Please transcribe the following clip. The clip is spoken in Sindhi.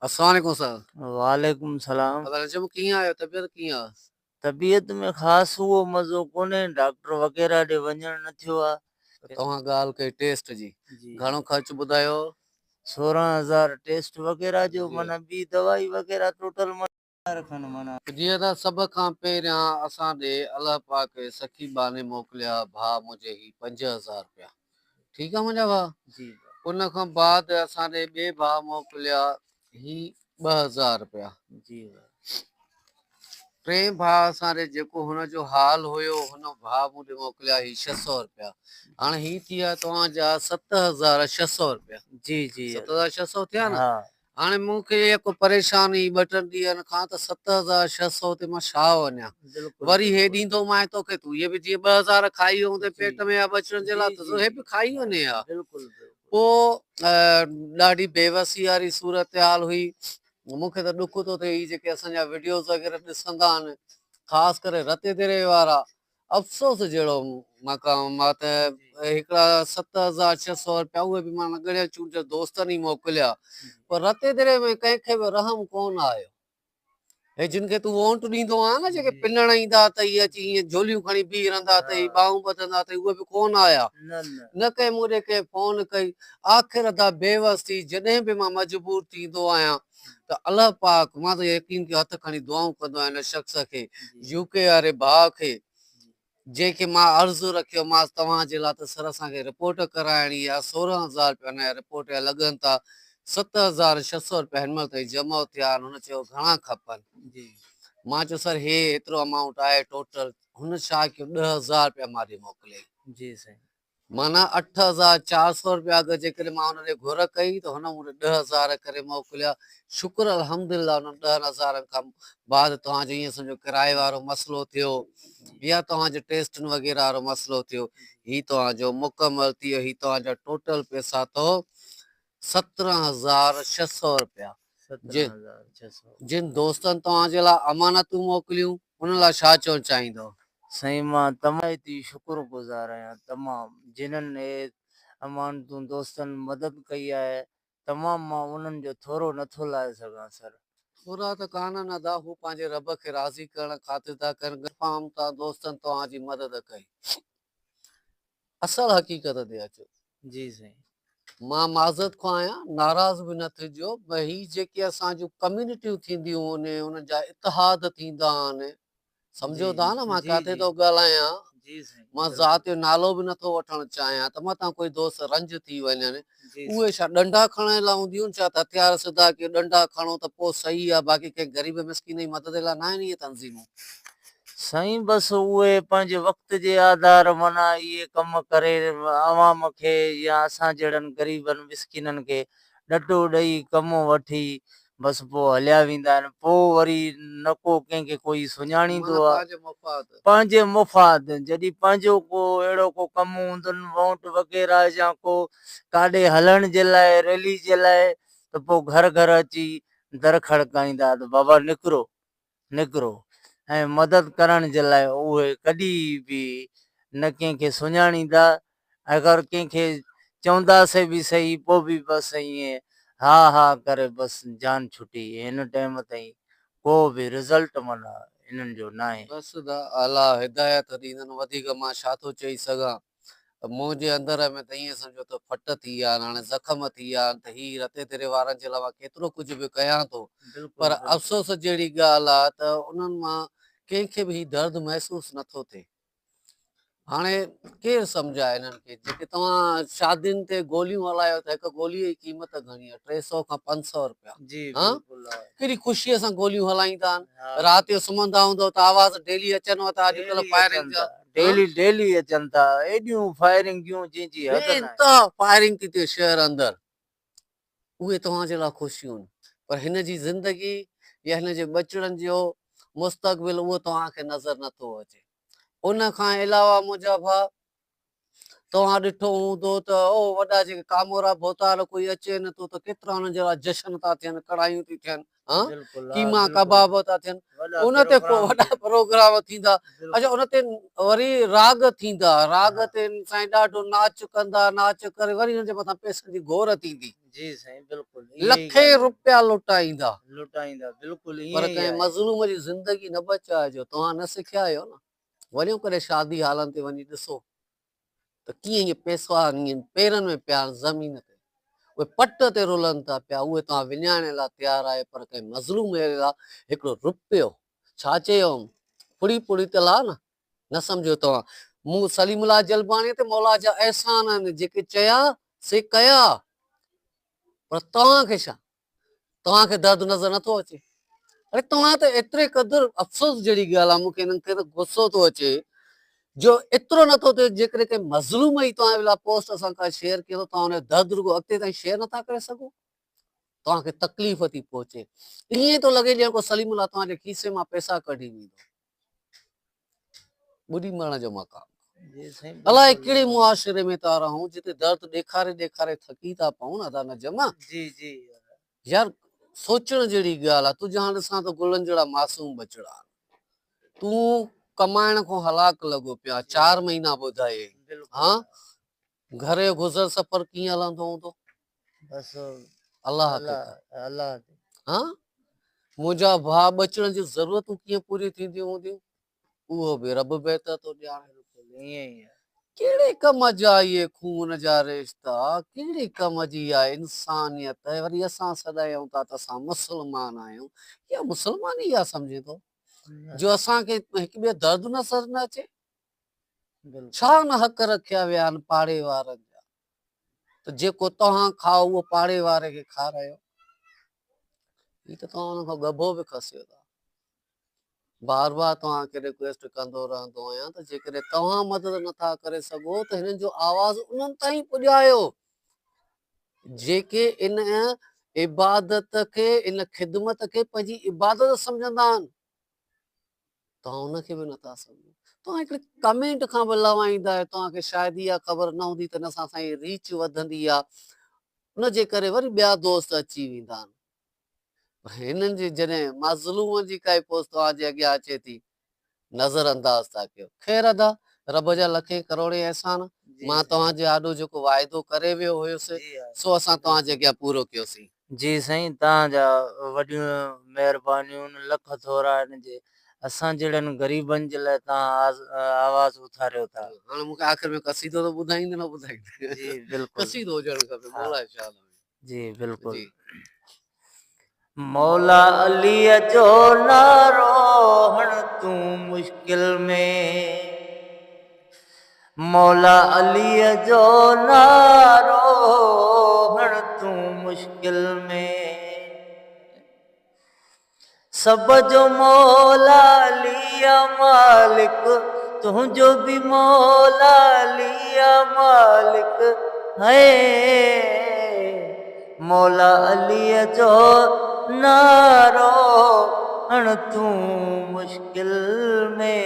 السلام عليڪم سر. وعليڪم السلام. ادا نجم ڪيئن آهيو طبيعت ڪيئن آ. طبيعت ۾ خاص اهو مزو ڪونهي ڊاڪٽر وغيره ڏي وڃڻ نه ٿيو آ. توهان ڳالهه ڪئي ٽيسٽ جي گهڻو خرچ ٻڌايو. 16000 ٽيسٽ وغيره جو معنيٰ ٻي دوائي وغيره ٽوٽل کن معنيٰ. جيئن ته سڀ کان پهريان اسان ڏي الله پاڪ سخي ٻانهي موڪليا ڀاء منهنجي هي 5000 رپيا ٺيڪ آ منهنجا ڀاء ان کان بعد اسان ڏي ٻئي ڀاء موڪليا هي 2000 رپيا جي ڀاء. ٽئين ڀاء اسان ڏي جيڪو هن جو حال هيو هن ڀاء مون ڏي موڪليا هي 600 رپيا هاڻي هي ٿي ويا توهان جا 7600 رپيا. جي جي. 7600 ٿيا نه. ها. هاڻي مون کي يڪو پريشاني ٻه ٽن ڏينهن کان ته 7600 تي مان ڇا وڃان. وري هي ڏيندومانء توکي تون هي به جيئن 2000 کائي ويو هوندين پيٽ ۾ يا ٻچڙن جي لاء ته هي به کائي وڃي ها. پوء ڏاڍي بيوسي واري صورتحال هئي. مون کي ته ڏک ٿو ٿئي هي جيڪي اسان جا وڊيوز وغيره ڏسندا آهن خاص ڪري رتي ديري وارا افسوس جهڙو مقام آ ته هڪڙا 7600 رپيا اهي به معنيٰ ڳڻيل چونڊيل دوستن ئي موڪليا پر رتي ديري ۾ ڪنهن کي به رحم ڪونه آيو. هي جن کي تون وونٽ ڏيندو آهين نه جيڪي پنڻ ايندا اٿئي اچي ائين جهوليون کڻي بيهي رهندا اٿئي ٻانهون ٻڌندا اٿئي اهي به ڪونه آيا نه ڪنهن مون ڏي ڪنهن فون ڪئي آخر ادا بيوس ٿي جڏهن به مان مجبور ٿيندو آهيان ته الله پاڪ مان ته يقين ڪيو هٿ کڻي دعائون ڪندو آهيان ان شخص کي يو ڪي واري ڀاء کي جنهن کي مان عرض رکيومانس توهان جي لاء ته سر اسان کي رپورٽ ڪرائڻي آهي 16000 رپيا ان جا رپورٽ جا لڳن ٿا 7600 رپيا هن مهل تائين جمع ٿيا آهن هن چيو گهڻا کپن مان چيو سر هي ايترو امائونٽ آهي ٽوٽل هن ڇا ڪيو 10000 رپيا مان ڏي موڪليائين. جي سائين. معنيٰ 8400 رپيا اگر جيڪڏهن مان هن ڏي گهر ڪئي ته هن مون ڏي 10000 ڪري موڪليا. شڪر الحمدلله انهن ڏهن هزارن کان بعد توهان جو ائين سمجهو ڪرائي وارو مسئلو ٿيو يا توهان جي ٽيسٽن وغيره وارو مسئلو ٿيو هي توهان جو مڪمل ٿي ويو هي توهان جا ٽوٽل پئسا اٿو 17600 رپيا جن دوستن توهان جي لاء امانتون موڪليون انهن لاء ڇا چوڻ چاهيندؤ؟ سائين مان تمام ئي شڪر گذار آهيان تمام جنھن اھي امانتون دوستن مدد ڪئي آهي تمام مان انھن جو ٿورو نٿو لاھي سگھان سر. ٿورا ته ڪانهن ادا هو پنهنجي رب کي راضي ڪرڻ خاطر ٿا ڪن فارم تان دوستن توهان جي مدد ڪئي. اصل حقيقت تي اچو. جي سائين. مان معذرت خواهه آهيان ناراض به نه ٿجو پر هي جيڪي اسان جون ڪميونٽيون ٿينديون آهن انهن جا اتحاد ٿيندا آهن سمجهو ٿا نه مان ڪاٿي ٿو ڳالهايان مان ذات جو نالو به نٿو وٺڻ چاهيان ته متان ڪوئي دوست رنج ٿي وڃن اهي ڇا ڏنڊا کڻڻ لاء هونديون آهن ڇا ته هٿيار سڌا ڪيو ڏنڊا کڻو ته پوء صحيح آهي باقي ڪنهن غريب مسڪين جي مدد لاء ناهن اهي تنظيمون. سائين بس اهي پنهنجي وقت جي آڌار معنيٰ اهي ڪم ڪري عوام کي يا اسان جهڙن غريبن مسڪينن کي ڏٽو ڏئي ڪم وٺي بس پوء هليا ويندا آهن پوء وري نه ڪو ڪنهن کي ڪوئي سڃاڻيندو معنيٰ آ پنهنجي مفاد. پنهنجي مفاد جڏهن پنهنجو ڪو اهڙو ڪو ڪم هوندن وونٽ وغيره يا ڪو ڪاڏي هلڻ جي لاء ريلي جي لاء ته پوء گهر گهر اچي در کڙڪائيندا ته بابا نڪرو نڪرو ۽ مدد ڪرڻ جي لاء اهي ڪڏهن به نه ڪنهن کي سڃاڻيندا اگر ڪنهن کي چونداسين به سهي پوء به بس ائين ها ها ڪري بس جان ڇٽي هن ٽائيم تائين ڪو به رزلٽ معنيٰ انهن جو ناهي. بس ته الله هدايت ڏيندن وڌيڪ مان ڇا ٿو چئي سگهان. منهنجي اندر ۾ ته ائين سمجهو ته ڦٽ ٿي ويا آهن، هاڻي زخم ٿي ويا آهن ته هي رتي تري وارن جي لاء مان ڪيترو ڪجهه به ڪيان ٿو پر افسوس جهڙي ڳالهه آهي ته انهن مان ڪنهن کي به هي درد محسوس نٿو ٿئي. هاڻي ڪير سمجهائي انهن کي جيڪي توهان شادين تي گوليون هلايو ته هڪ گولي جي قيمت گهڻي آهي 300 کان 500 رپيا ها ڪهڙي خوشيء سان گوليون هلائيندا آهن رات جو سمهندا هوندؤ ته آواز ڊيلي اچنو ٿا اڄڪلهه فائرنگ جا ڊيلي ڊيلي اچن ٿا ايڏيون فائرنگيون جنهن جي حد بي ناهي. انتها فائرنگ ٿي ٿئي شهر اندر اهي توهان جي لاء خوشيون آهن پر هن جي زندگي يا هن جي ٻچڙن جو مستقبل اهو توهان کي نظر نٿو اچي ان کان علاوه منهنجا ڀاء توهان ڏٺو هوندو ته او وڏا جيڪي ڪامورا ڀوتار ڪوئي اچي نه ٿو ته ڪيترا انهن جي لاء جشن ٿا ٿين، ڪڙايون ٿيون ٿين، ها قيما ڪباب ٿا ٿين، ان تي ڪو وڏا پروگرام ٿيندا. اڇا ان تي وري راڳ ٿيندا، راڳ تي سائين ڏاڍو ناچ ڪندا، ناچ ڪري وري انهن جي مٿان پئسن جي گهور ٿيندي. جي سائين بلڪل لکين روپيا لٽائيندا. لٽائيندا بلڪل ائين پر ڪنهن مظلوم جي زندگي نه بچائجو. توهان نه سکيا آهيو نه. وڃو ڪڏهن شادي هالن تي وڃي ڏسو ته ڪيئن اهي پئسا ائين پيرن ۾ پيا آهن زمين تي اهي پٽ تي رلن ٿا پيا اهي توهان وڃائڻ لاء تيار آهيو پر ڪنهن مظلوم لاء هڪڙو روپيو ڇا چيو هئم پڙي پڙي ته لاء نه نه سمجهيو توهان مون سليم الله جلباڻي تي مولا جا احسان آهن جيڪي چيا سي ڪيا پر توهان کي ڇا توهان کي درد نظر نٿو اچي؟ اڙي توهان ته ايتري قدر افسوس جهڙي ڳالهه آهي مون کي انهن کي ته غصو ٿو اچي جو ايترو نٿو ٿئي جيڪڏهن ڪنهن مظلوم جي توهان لاء پوسٽ اسان ڪا شيئر ڪيون ته توهان ان جو درد رڳو اڳتي تائين شيئر نٿا ڪري سگهو توهان کي تڪليف ٿي پهچي ائين ٿو لڳي ڄڻ ڪو سليم الله توهان جي کيسي مان پئسا ڪڍي ويندو ٻڏي مرڻ جو مقام. الائي ڪهڙي معاشري ۾ ٿا رهون جتي درد ڏيکاري ڏيکاري ٿڪي ٿا پئون ادا نجم. جي جي يار سوچڻ جهڙي ڳالهه آ تنهنجا هاڻ ڏسان ته گلن جهڙا معصوم ٻچڙا آهن تون ڪمائڻ کان هلاڪ لڳو پيو آهين چار مهينا ٻڌايئي ها گهر جو گذر سفر ڪيئن هلندو هوندو بس الله الله الله ها منهنجا ڀاء ٻچڙن جون ضرورتون ڪيئن پوريون ٿينديون هونديون اهو به رب بهتر ٿو ڄاڻي. ڪهڙي ڪم جا اهي خون جا رشتا، ڪهڙي ڪم جي اها انسانيت، وري اسان سڏايون ٿا ته اسان مسلمان آهيون، اها مسلماني اها سمجهين ٿو جو اسان کي هڪ ٻئي درد نظر نه اچي؟ ڇا نه حق رکيا ويا آهن پاڙي وارن جا ته جيڪو توهان کائو اهو پاڙي واري کي کارايو. هي ته توهان ان کان ڳڀو به کسيو ٿا. بار بار توهان کي ريڪويسٽ ڪندو رهندو آهيان ته جيڪڏهن توهان مدد نٿا ڪري سگهو ته هنن جو آواز انهن تائين پڄايو جيڪي ان عبادت کي ان خدمت کي پنهنجي عبادت سمجهندا آهن. توهان ان کي به نٿا سمجهو. توهان هڪڙي ڪمينٽ کان به لوائيندا آهيو. توهان کي شايد اها خبر نه هوندي ته ان سان اسان جي ريچ وڌندي آهي. ان جي ڪري وري ٻيا دوست اچي ويندا آهن. پر هنن جي جڏهن مظلومن جي ڪائي پوسٽ توهان جي اڳيان اچي ٿي نظر انداز ٿا ڪيو. خير ادا رب جا لکين ڪروڙين احسان مان توهان جي آڏو جيڪو واعدو ڪري ويو هيس سو اسان توهان جي اڳيان پورو ڪيوسين. جي سائين توهان جا وڏيون مهربانيون لک ٿورا آهن جي اسان جهڙن غريبن جي لاء توهان آواز اٿاريو ٿا. هاڻي مون کي آخر ۾ قصيدو ته ٻڌائيندين نه ٻڌائيندين. جي بلڪل. قصيدو هجڻ کپي مولا شال ۾. جي بلڪل. مولا علي جو نعرو هڻ تون مشڪل ۾. مولا علي جو نعرو هڻ تون مشڪل ۾. سڀ جو مولا علي آ مالڪ تنهنجو به مولا علي آ مالڪ هي مولا علي جو نعرو هڻ تون مشڪل ۾.